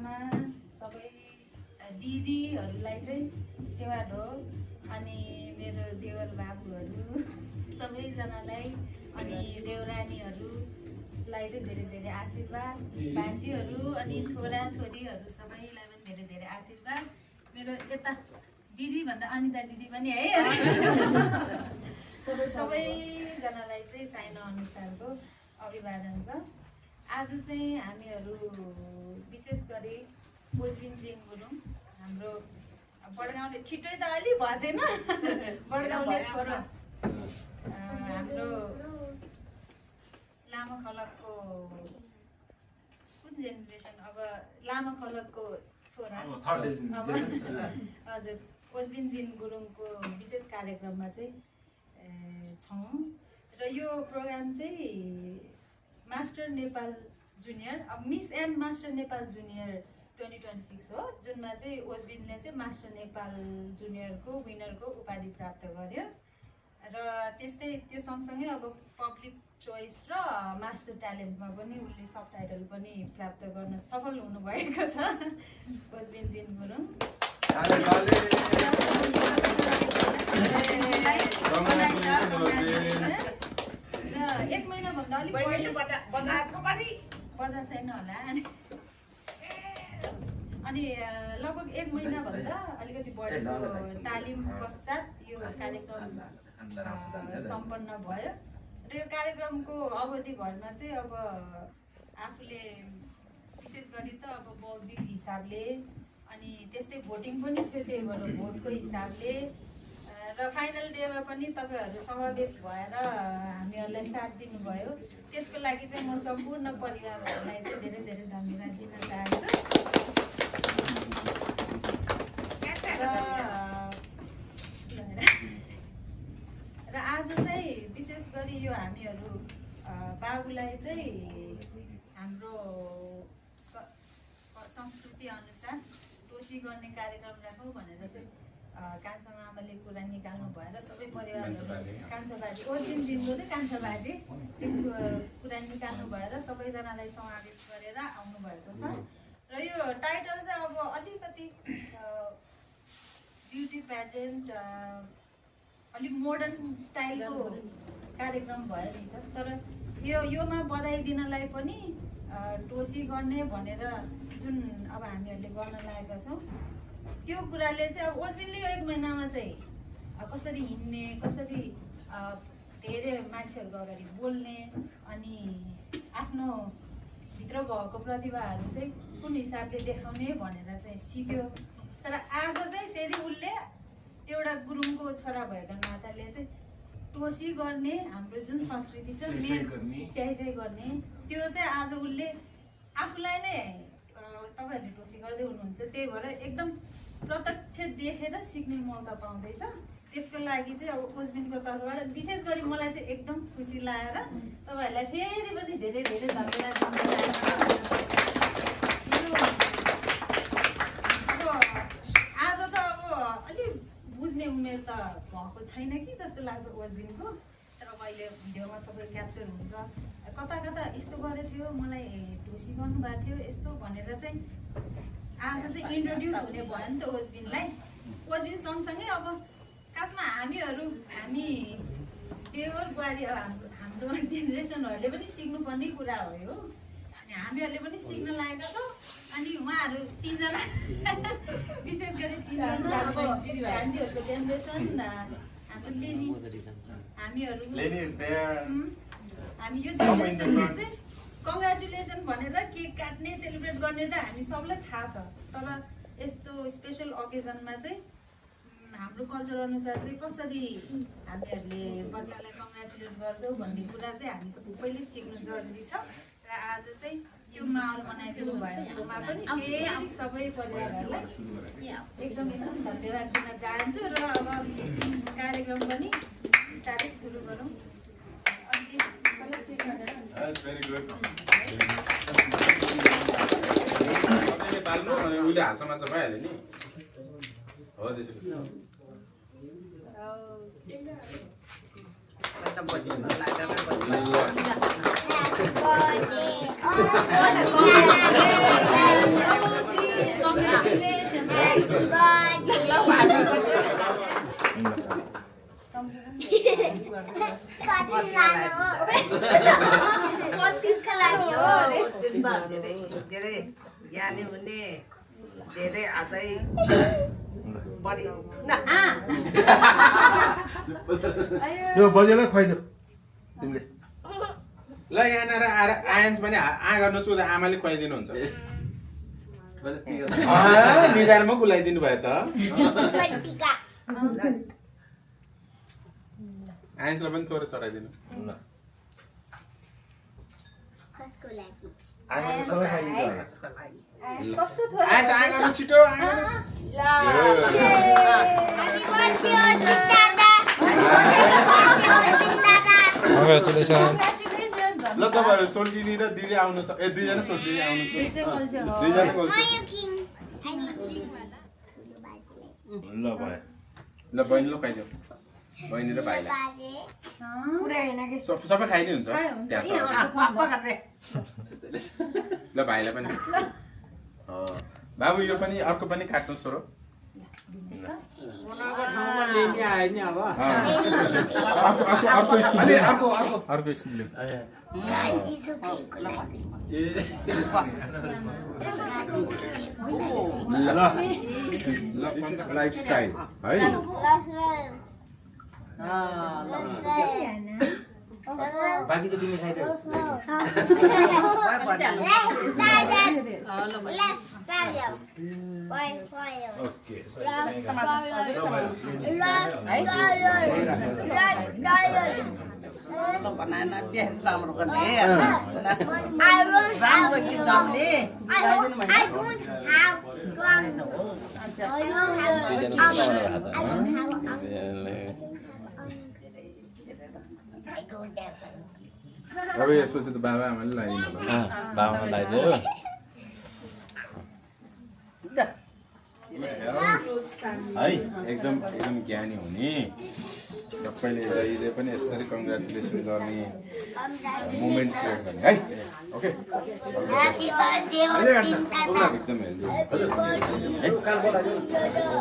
आमा सबै दिदीहरूलाई चाहिँ सेवा ढोक अनि मेरो देवर बाबुहरू सबैजनालाई अनि देउरानीहरूलाई चाहिँ धेरै धेरै आशीर्वाद भान्जीहरू अनि छोरा छोरीहरू सबैलाई पनि धेरै धेरै आशीर्वाद मेरो यता दिदी भन्दा अनिता दिदी पनि है सबैजनालाई चाहिँ साइनो अनुसारको अभिवादन छ। आज चाहिँ हामीहरू विशेष गरी कोचबिन जिङ गुरुङ हाम्रो बडगाउँले छिट्टै त अलि भएन बडगाउँले छोरो हाम्रो लामो खलकको कुन जेनेरेसन अब लामो खलकको छोरा हजुर कोचबिन जिङ गुरुङको विशेष कार्यक्रममा चाहिँ छौँ र यो प्रोग्राम चाहिँ मास्टर नेपाल जुनियर अब miss and master Nepal junior 2026 हो जुनमा चाहिँ ओजबिनले चाहिँ मास्टर नेपाल जुनियरको विनरको उपाधि प्राप्त गर्यो र त्यस्तै त्यो सँगसँगै अब पब्लिक चोइस र मास्टर ट्यालेन्टमा पनि उसले सब टाइटल पनि प्राप्त गर्न सफल हुनुभएको छ ओजबिन जिङ गुरुङ। र 1 महिनाभन्दा अलिक बजार छैन होला अनि लगभग 1 महिनाभन्दा अलिकति बढीको तालिम पश्चात यो कार्यक्रम सम्पन्न भयो र यो कार्यक्रमको अवधिभरमा चाहिँ अब आफूले विशेष गरी त अब बौद्धिक हिसाबले अनि त्यस्तै भोटिङ पनि थियो त्यही भएर भोटको हिसाबले र फाइनल डेमा पनि तपाईँहरू समावेश भएर हामीहरूलाई साथ दिनुभयो त्यसको लागि चाहिँ म सम्पूर्ण परिवारहरूलाई चाहिँ धेरै धेरै धन्यवाद दिन चाहन्छु। र आज चाहिँ विशेष गरी यो हामीहरू बाबुलाई चाहिँ हाम्रो संस्कृति अनुसार टोसी गर्ने कार्यक्रम राखौँ भनेर चाहिँ कान्छा मामाले कुरा निकाल्नु भएर सबै परिवारहरू कान्छा बाजे ओजबिन जिङको चाहिँ कान्छा बाजे कुरा निकाल्नु भएर सबैजनालाई समावेश गरेर आउनुभएको छ र यो टाइटल चाहिँ अब अलिकति ब्युटी पेजेन्ट अलिक मोडर्न स्टाइलको कार्यक्रम भयो नि त तर योमा बधाई दिनलाई पनि टोसी गर्ने भनेर जुन अब हामीहरूले गर्न लागेका छौँ त्यो कुराले चाहिँ अब ओजबिनले यो 1 महिनामा चाहिँ कसरी हिँड्ने कसरी धेरै मान्छेहरूको अगाडि बोल्ने अनि आफ्नो भित्र भएको प्रतिभाहरू चाहिँ कुन हिसाबले देखाउने भनेर चाहिँ सिक्यो। तर आज चाहिँ फेरि उसले एउटा गुरुङको छोरा भएको नाताले चाहिँ टोसी गर्ने हाम्रो जुन संस्कृति छ स्याहाइ गर्ने त्यो चाहिँ आज उसले आफूलाई नै तपाईँहरूले टोसी गर्दै हुनुहुन्छ त्यही भएर एकदम प्रत्यक्ष देखेर सिक्ने मौका पाउँदैछ। त्यसको लागि चाहिँ अब ओजबिनको तर्फबाट विशेष गरी मलाई चाहिँ एकदम खुसी लागेर तपाईँहरूलाई फेरि पनि धेरै धेरै धन्यवाद दिन चाहन्छु। आज त अब अलिक बुझ्ने उमेर त भएको छैन कि जस्तो लाग्छ ओजबिनको तर अहिले भिडियोमा सबै क्याप्चर हुन्छ कता कता यस्तो गरेको थियो मलाई टोसी गर्नुभएको थियो यस्तो भनेर चाहिँ आज चाहिँ इन्ट्रोड्युस हुने भयो नि त ओजबिनलाई। ओजबिन सँगसँगै अब खासमा हामी देवर बुहारी हाम्रो जेनेरेसनहरूले पनि सिक्नुपर्ने कुरा हो यो अनि हामीहरूले पनि सिक्न लागेका छौँ अनि उहाँहरू 3 जना विशेष गरी 3 जना अब भान्जीहरूको जेनेरेसन हाम्रो लेनी हामी यो जेनेरेसनले चाहिँ कङ्ग्रेचुलेसन भनेर केक काट्ने सेलिब्रेट गर्ने त हामी सबलाई थाहा छ तर यस्तो स्पेसल ओकेजनमा चाहिँ हाम्रो कल्चर अनुसार चाहिँ कसरी हामीहरूले बच्चालाई कङ्ग्रेचुलेट गर्छौँ भन्ने कुरा चाहिँ हामी सबैले सिक्नु जरुरी छ र आज चाहिँ त्यो माहौल बनाइदिनु भएकोमा पनि फेरि सबै परिवारहरूलाई एकदमै धन्यवाद दिन चाहन्छु र अब कार्यक्रम पनि बिस्तारै सुरु गरौँ। उहिले हातमा चाहिँ भइहाल्यो नि हो त्यसो Congratulations. धेरै ज्ञानी हुने धेरै अझै बढी त्यो बजेलाई खुवाइदेऊ तिमीले ल यहाँनिर आएर आयन्स पनि गर्नु सुधा आमाले खुवाइदिनुहुन्छ निधारमा खुलाइदिनु भयो त आयन्सलाई पनि थोरै चढाइदिनु आएसँगै खाइदिन्छ होला कस्तो थोरै आयन्स गर्नु छिटो Congratulations. ल तपाईँहरू सोल्टिनी र दिदी आउनु दुईजना सोल्टिनी आउनु दुईजना बोल्छ ल भयो ल बहिनी ल खाइदेऊ बहिनी र भाइलाई सबै खाइ नै हुन्छ ल भाइलाई पनि बाबु यो पनि अर्को पनि काट्नु छोरो अर्को स्कुल लाइफस्टाइल है बाँकी त तिमी खाइदेऊ ओके बनाएन बिहान राम्रो गर्ने राम्रो गीत गाउने अब यसपछि त बाबा आमाले लगाइदिनु होला बाबामा लगाइदियो है एकदम ज्ञानी हुने सबैले जहिले पनि यसरी कङ्ग्रेचुलेसन गर्ने मोमेन्ट क्रिएट गर्ने है ओके एकदम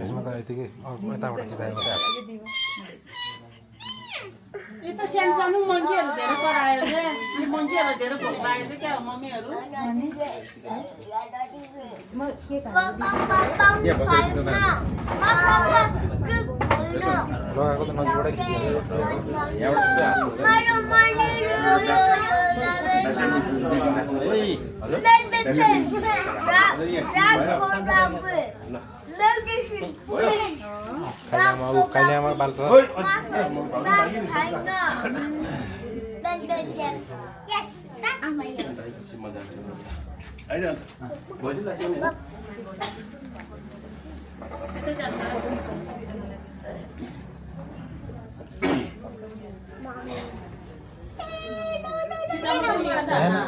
यसमा त यतिकै यताबाट खिच्दा मात्रै आएको यो त सानो मन्कीहरू धेरै करायो रे यो मन्कीहरू धेरै भोक लागेको क्या हो मम्मीहरू लगाएको त नजिकबाटै कहिले आमा बाल्छ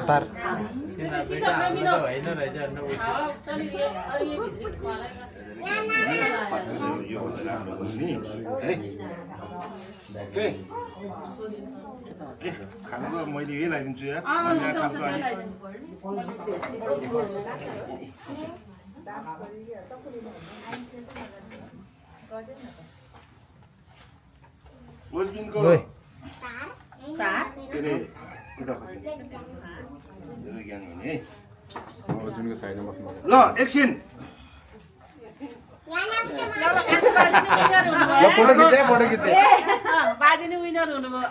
तार यो राम्रो गर्ने है खानु त मैले यही लगाइदिन्छु यार खानु त ल एकछिन फोटो खिच्दै बाजे आज नै विनर हुनुभयो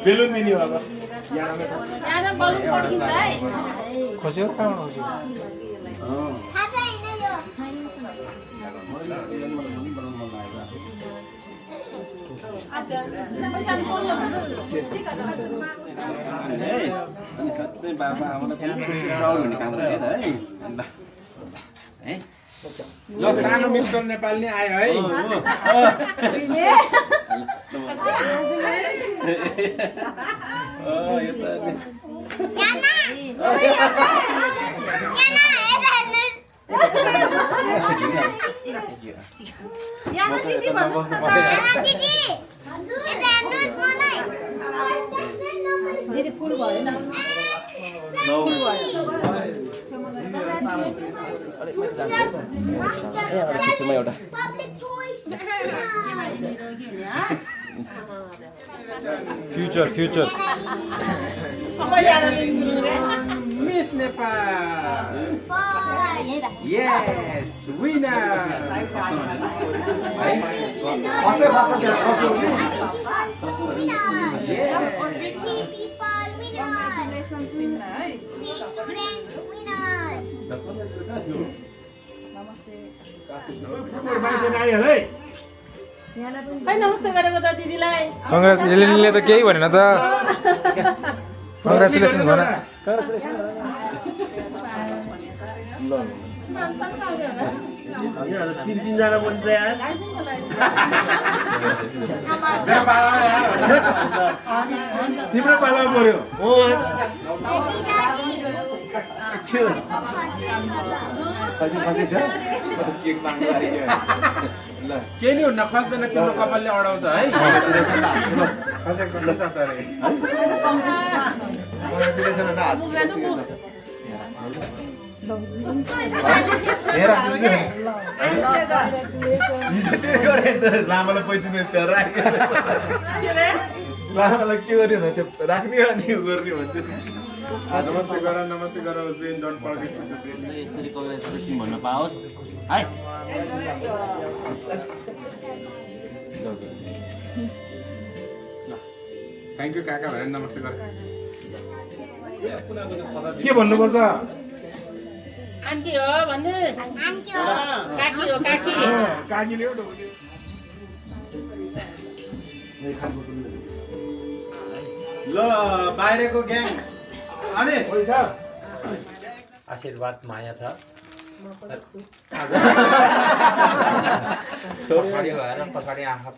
बेलुन दिने हो अब यहाँ बलुन पड्किन्छ है खोज्यो कहाँबाट खोज्यो अच्छा पैसा पाउनु साँच्चै बाबा आमालाई प्राउड हुने काम गरे त है ल सानो मिस्टर नेपाल नै आयो है यहाँ दिदी भन्नुहोस् न दिदी फुल भएन फ्युचर फ्युचर मिस नेपाल यस विनर खै नमस्ते गरेको त दिदीलाई कङ्ग्रेचुलेसनले त केही भनेन त कङ्ग्रेचुलेसन भन तीनजना बस्छ यार तिम्रो पालामा पर्यो केक माग्नु ल के नि हुन्न खस्दैन तिम्रो कपालले अडाउँछ है खसेको खस्छ त रे लामालाई पैसा लामालाई के गर्यो भने त्यो राख्ने अनि गर्ने भन्थ्यो नमस्ते गर उस्बिन डोन्ट फर्गेट टु यसरी कङ्ग्रेचुलेसन भन्न पाओस् है थ्याङ्क यू काका भनेर नमस्ते गर के भन्नुपर्छ आन्टी हो भन्नुहोस् काकी हो काकी काकीले ल बाहिरको ग्याङ अनेश आशीर्वाद माया छ पछाडि भएर पछाडि आँखा छ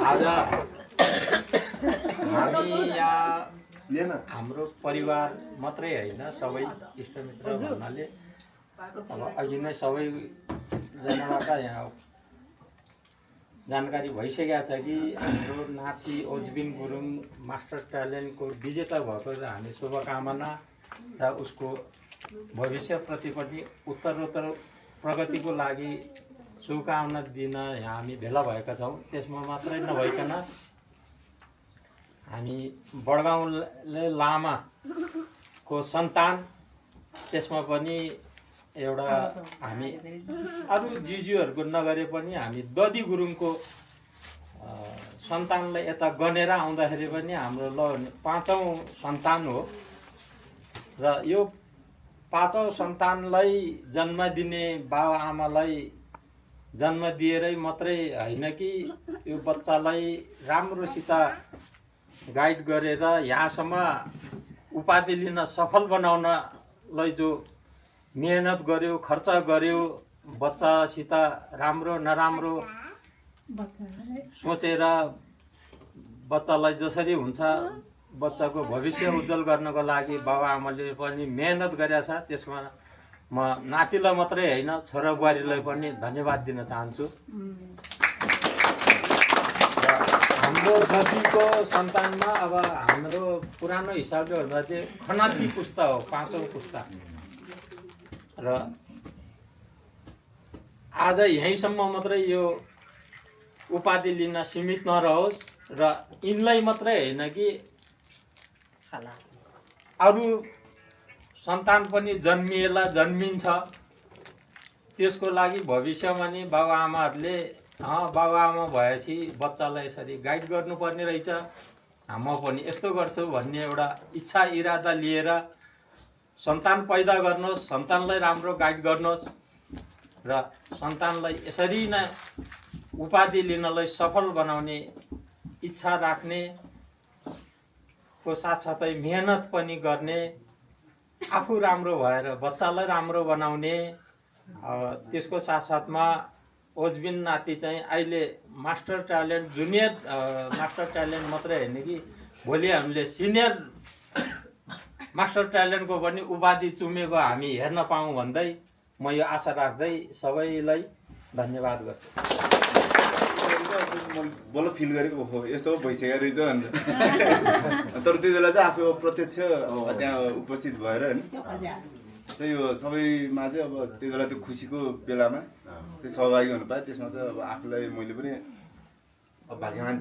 आज हामी यहाँ हाम्रो परिवार मात्रै होइन सबै इष्टमित्र भन्नाले अब अघि नै सबैजनाबाट यहाँ जानकारी भइसकेको छ कि हाम्रो नाति ओजबिन गुरुङ मास्टर ट्यालेन्टको विजेता भएको र हामी शुभकामना र उसको भविष्यप्रति पनि उत्तरोत्तर प्रगतिको लागि शुभकामना दिन यहाँ हामी भेला भएका छौँ। त्यसमा मात्रै नभइकन हामी बडगाउँले लामाको सन्तान त्यसमा पनि एउटा हामी अरू जिजुहरूको नगरे पनि हामी ददी गुरुङको सन्तानलाई यता गनेर आउँदाखेरि पनि हाम्रो पाँचौँ सन्तान हो र यो पाँचौँ सन्तानलाई जन्म दिने बाबा आमालाई जन्म दिएरै मात्रै होइन कि यो बच्चालाई राम्रोसित गाइड गरेर यहाँसम्म उपाधि लिन सफल बनाउनलाई जो मेहनत गर्यो खर्च गर्यो बच्चासित राम्रो नराम्रो सोचेर बच्चालाई जसरी हुन्छ बच्चाको भविष्य उज्जवल गर्नको लागि बाबा आमाले पनि मेहनत गरेका छ। त्यसमा म नातिलाई मात्रै होइन छोरा बुहारीलाई पनि धन्यवाद दिन चाहन्छु। हाम्रो ददीको सन्तानमा अब हाम्रो पुरानो हिसाबले भन्दा चाहिँ खनाती पुस्ता हो, पाँचौँ पुस्ता र आज यहीँसम्म मात्रै यो उपाधि लिन सीमित नरहोस् र यिनलाई मात्रै होइन कि अरू सन्तान पनि जन्मिन्छ त्यसको लागि भविष्यमा नि बाबुआमाहरूले बाबुआमा भएपछि बच्चालाई यसरी गाइड गर्नुपर्ने रहेछ, म पनि यस्तो गर्छु भन्ने एउटा इच्छा इरादा लिएर सन्तान पैदा गर्नुहोस्, सन्तानलाई राम्रो गाइड गर्नुहोस् र सन्तानलाई यसरी नै उपाधि लिनलाई सफल बनाउने इच्छा राख्ने को साथसाथै मेहनत पनि गर्ने, आफू राम्रो भएर बच्चालाई राम्रो बनाउने, त्यसको साथसाथमा ओजबिन नाति चाहिँ अहिले master talent junior master talent मात्रै होइन कि भोलि हामीले सिनियर मास्टर ट्यालेन्टको पनि उपाधि चुमेको हामी हेर्न पाऊँ भन्दै म यो आशा राख्दै सबैलाई धन्यवाद गर्छु। बल्ल फिल गरेको ओहो यस्तो भइसकेको रहेछ भनेर तर त्यति बेला चाहिँ आफू प्रत्यक्ष त्यहाँ उपस्थित भएर होइन चाहिँ यो सबैमा चाहिँ अब त्यति बेला त्यो खुसीको बेलामा त्यो सहभागी हुनु पाएँ। त्यसमा चाहिँ अब आफूलाई मैले पनि अब भाग्यवान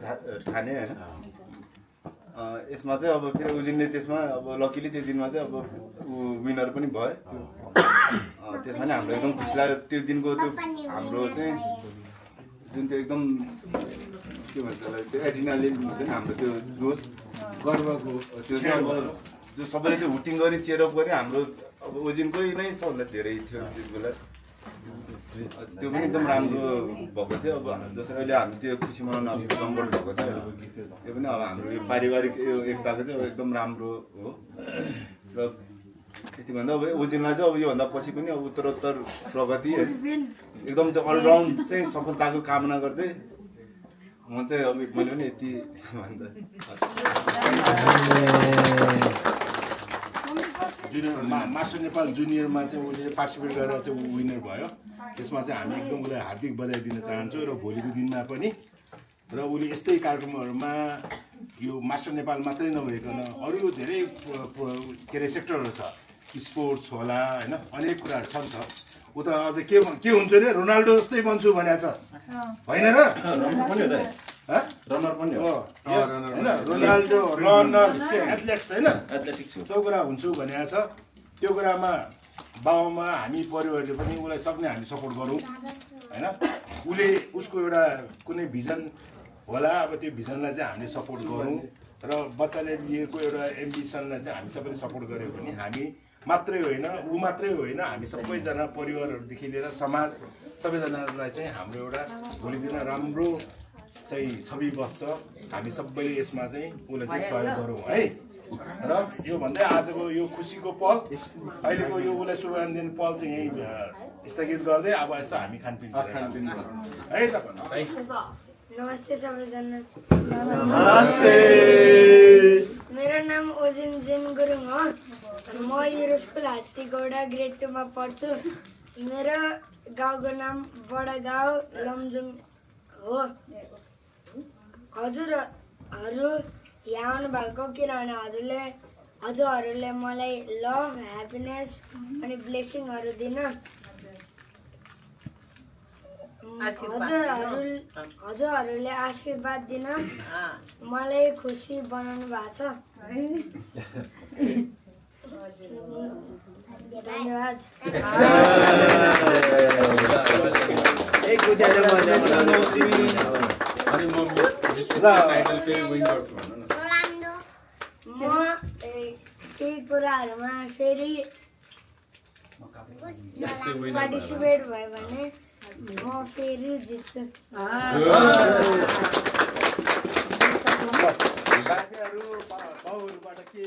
ठाने होइन। यसमा चाहिँ अब फेरि उजिन्ने त्यसमा अब लकिली त्यो दिनमा चाहिँ अब विनर पनि भयो। त्यसमा नि हाम्रो एकदम खुसी लाग्यो त्यो दिनको त्यो हाम्रो चाहिँ जुन त्यो एकदम के भन्छ त्यसलाई त्यो एड्रिनालिन हुन्छ नि हाम्रो त्यो जोस गर्वको त्यो चाहिँ अब जो सबैले त्यो हुटिङ गरी चेयरअप गरी हाम्रो अब ओजिनकै नै सबभन्दा धेरै थियो त्यति बेला। त्यो पनि एकदम राम्रो भएको थियो। अब जसरी अहिले हामी त्यो खुसी मनाउन अब कम्फर्ट भएको थियो यो पनि अब हाम्रो यो पारिवारिक यो एकताको चाहिँ एकदम राम्रो हो र यति भन्दा अब ओजिनलाई चाहिँ अब योभन्दा पछि पनि अब उत्तरोत्तर प्रगति एकदम त्यो अलराउन्ड चाहिँ सफलताको कामना गर्दै म चाहिँ अब मैले पनि यति भन्दा जुनियर मास्टर नेपाल जुनियरमा चाहिँ उसले पार्टिसिपेट गरेर चाहिँ ऊ विनर भयो। त्यसमा चाहिँ हामी एकदम उसलाई हार्दिक बधाई दिन चाहन्छौँ र भोलिको दिनमा पनि र उसले यस्तै कार्यक्रमहरूमा यो मास्टर नेपाल मात्रै नभइकन अरू धेरै के अरे सेक्टरहरू छ, स्पोर्ट्स होला होइन, अनेक कुराहरू छ नि त। ऊ त अझ के हुन्छ अरे रोनाल्डो जस्तै बन्छु भनेको छ होइन र? रनर पनि हो होइन, रोनाल्डो रनर एथलेट्स होइन सब कुरा हुन्छु भनेको छ। त्यो कुरामा बाबुआमा हामी परिवारले पनि उसलाई सक्ने हामी सपोर्ट गरौँ होइन। उसले उसको एउटा कुनै भिजन होला, अब त्यो भिजनलाई चाहिँ हामीले सपोर्ट गरौँ र बच्चाले लिएको एउटा एम्बिसनलाई चाहिँ हामी सबैले सपोर्ट गऱ्यो भने हामी मात्रै होइन ऊ मात्रै होइन हामी सबैजना परिवारहरूदेखि लिएर समाज सबैजनालाई चाहिँ हाम्रो एउटा भोलि दिन राम्रो चाहिँ छवि बस्छ। हामी सबैले यसमा चाहिँ उसलाई चाहिँ सहयोग गरौँ है। र यो भन्दै आजको यो खुसीको पल अहिलेको यो उसलाई शुभकामना दिने पल चाहिँ यहीँ स्थगित गर्दै अब यसो हामी खानपिन है त। नमस्ते सबैजना। नमस्ते। मेरो नाम ओजिन जिन गुरुङ हो। म युरो स्कुल हात्तीगौडा ग्रेड 2 मा पढ्छु। मेरो गाउँको नाम बडागाउँ लमजुङ हो। हजुरहरू यहाँ आउनु भएको किनभने हजुरहरूले मलाई लभ ह्याप्पिनेस अनि ब्लेसिङहरू दिन हजुरहरूले आशीर्वाद दिन मलाई खुसी बनाउनु भएको छ। धन्यवाद। म केही कुराहरूमा फेरि पार्टिसिपेट भयो भने म फेरि जित्छु। बाजेहरू बाउहरूबाट के